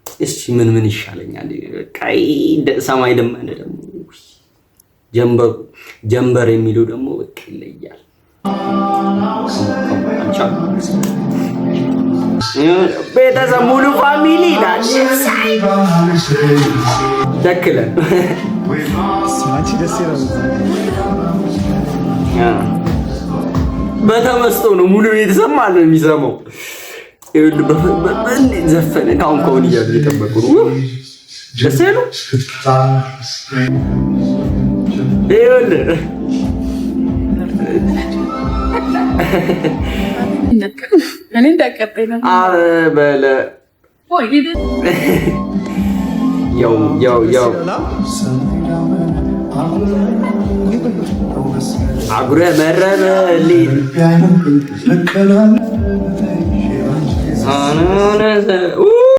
እስቲ ምን ምን ይሻለኛል? ቀይ ሰማይ ደመነ ደግሞ ጀንበሩ ጀንበር የሚለው ደግሞ በቃ ይለያል። ቤተሰብ ሙሉ family ይላል። ደክለን በተመስጦ ነው ሙሉ ቤተሰብ ማለት ነው የሚሰማው። ዘፈነ ካሁን ካሁን እያሉ እየጠበቁ ነው። ደስ ያሉ ይኸውልህ ያው ያው ያው አጉረመረመልኝ